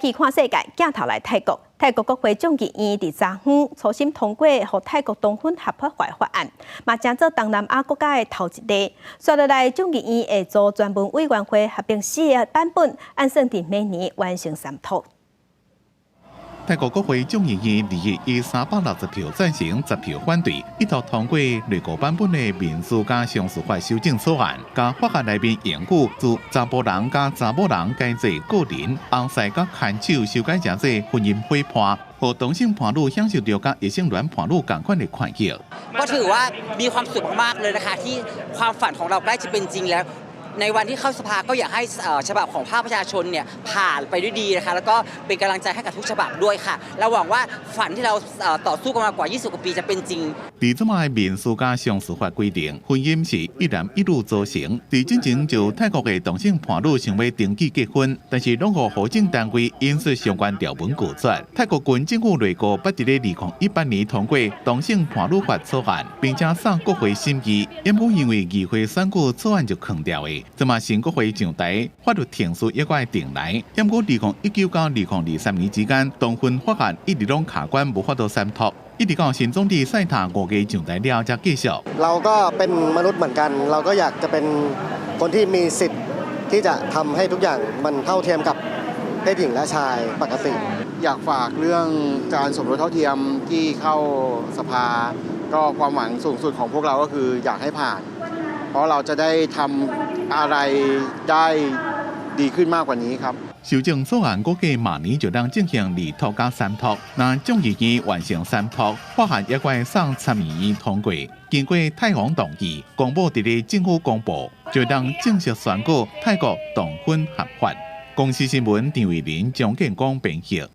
去看世界，鏡頭來泰國，泰國國會眾議院佇昨昏初審通過予泰國同婚合法化的法案，嘛成做東南亞國家的頭一例。紲落來眾議院會組專門委員會合併四个版本，按算佇明年完成三讀。泰國國會眾議院二日以360票贊成、10票反對，一致通過內閣版本的民事佮商事法修正草案，共法案內面用語自查埔人佮查某人改做個人，翁婿佮牽手修改成做婚姻伙伴，予同性伴侶享受著佮異性戀伴侶仝款的權益。 ก็ถือว่ามีความสุขมากๆเลยนะคะที่ความฝันของเราใกล้จะเป็นจริงแล้ว ในวันที่เข้าสภาก็อยากให้ฉบับของภาคประชาชนเนี่ยผ่านไปด้วยดีนะคะแล้วก็เป็นกำลังใจให้กับทุกฉบับด้วยค่ะเราหวังว่าฝันที่เราต่อสู้กันมากว่า 20 กว่าปีจะเป็นจริง佇這擺民事佮商事法規定，婚姻是一男一女組成。佇進前就泰國的同性伴侶想欲登記結婚，但是攏予戶政單位引述相關條文拒絕。泰國軍政府內閣捌佇咧2018年通過同性伴侶法草案，並且送國會審議，毋過因為議會選舉草案就囥掉的。這馬新國會上台，法律程序猶閣愛重來。毋過2019到2023年之間，同婚法案一直攏卡關，無法度三讀。一直到新總理賽塔5月上台了，才繼續。 เราก็เป็นมนุษย์เหมือนกัน เราก็อยากจะเป็นคนที่มีสิทธิ์ที่จะทำให้ทุกอย่างมันเท่าเทียมกับเพศหญิงและชายปกติ อยากฝากเรื่องการสมรสเท่าเทียมที่เข้าสภา ก็ความหวังสูงสุดของพวกเราก็คืออยากให้ผ่าน เพราะเราจะได้ทำอะไรได้ดีขึ้นมากกว่านี้ครับ 修正草案估計明年就當進行二讀佮三讀，若眾議院完成三讀，法案猶閣愛送參議院通過。經過泰王同意，公布佇咧政府公報，就當正式宣告泰國同婚合法。公視新聞陳慧琳、張建光編譯。